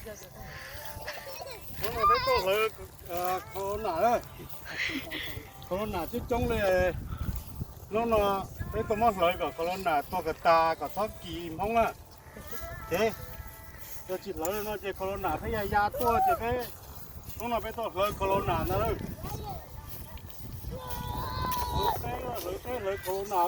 Hnub no peb tuaj hlawv corona, corona coob coob li. Hnub no peb tuaj muab hlawv kom corona tuag kom tag kom txhob kis Hmoob na. Ces yog tsis hlawv no ces corona peb ya ya tuaj ces peb, hnub no peb tuaj hlawv corona ntag lawm. Hlawv teb, hlawv teb, hlawv corona.